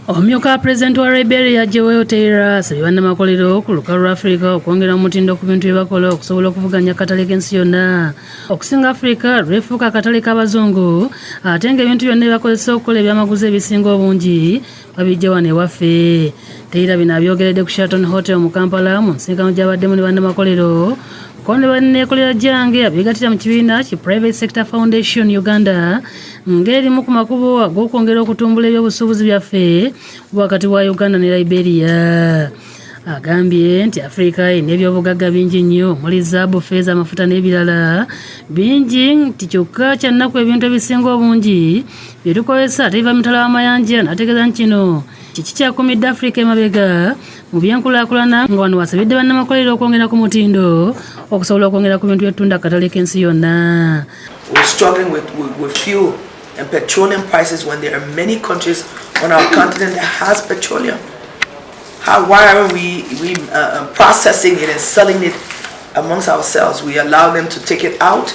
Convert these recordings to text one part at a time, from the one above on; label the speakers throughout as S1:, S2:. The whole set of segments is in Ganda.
S1: Omumyuka wa pulezidenti wa Liberia, Joel Taylor, asabye bannamakolero ku lukalu lwa Afrika okwongera omutindo ku bintu bye bakola okusobola okuvuganya akatale k'ensi yonna, okusinga Afrika lwefuuka akatale k'abazungu, ate ng'ebintu byonna ebibakozesa okukola ebyamaguzi ebisinga obungi babijja wano ewaffe. Taylor bino abyogeredde ku Sheraton Hotel mu Kampala mu nsinkano gy'abaddemu ne bannamakolero ko ne banneekolera gyange abeegattira mu kibiina ki Private Sector Foundation Uganda, ng'erimu ku makubo ag'okwongera okutumbula ebyobusuubuzi byaffe wakati wa Uganda ne Liberia. Agambye nti Afrika erina ebyobugagga bingi nnyo omuli zaabu, feeza, amafuta n'ebirala bingi, nti kyokka kyannaku ebintu ebisinga obungi bye tukozesa tebiva mitala w'amayanja, n'ategeeza nti kino kiki kyakumidde Afrika emabega mu byenkulaakulana, nga wano wasabidde bannamakolero okwongera ku mutindo okusobola okwongera ku bintu byetunda akatale k'ensi yonna.
S2: We're struggling with fuel and petroleum prices when there are many countries on our continent that has petroleum. Why aren't we processing it and selling it amongst ourselves? We allow them to take it out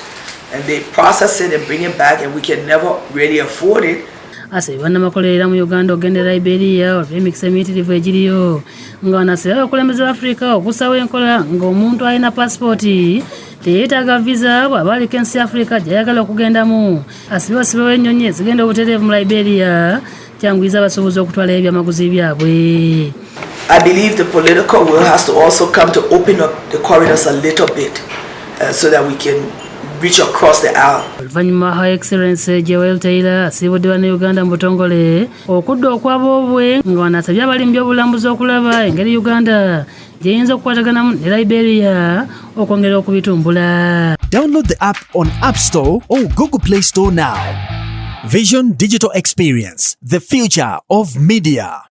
S2: and they process it and bring it back, and we can never really afford it.
S1: Asabye bannamakolero mu Uganda okugenda e Liberia olw'emikisa emiyitirivu egiriyo, nga wano asabye abakulembeze ba Afrika okussawo enkola ng'omuntu alina pasipooti teyeetaaga visa bw'aba aliko ensi ya Afrika gy'ayagala okugendamu. Asabye wasibewo ennyonyi ezigenda obutereevu mu Liberia kyanguyiza abasuubuzi okutwalayo ebyamaguzi byabwe.
S2: I believe the political will has to also come to open up the corridors a little bit so that we can reach across the aisle.
S1: Oluvannyuma Her Excellence Joel Taylor asiibudde bannayuganda mu butongole okudda okwaboobwe, nga wano asabye abali mu byobulambuzi okulaba engeri Uganda gy'eyinza okukwataganamu ne Liberia okwongera okubitumbula.
S3: Download the app on App Store or Google Play Store now. Vision Digital Experience, the future of media.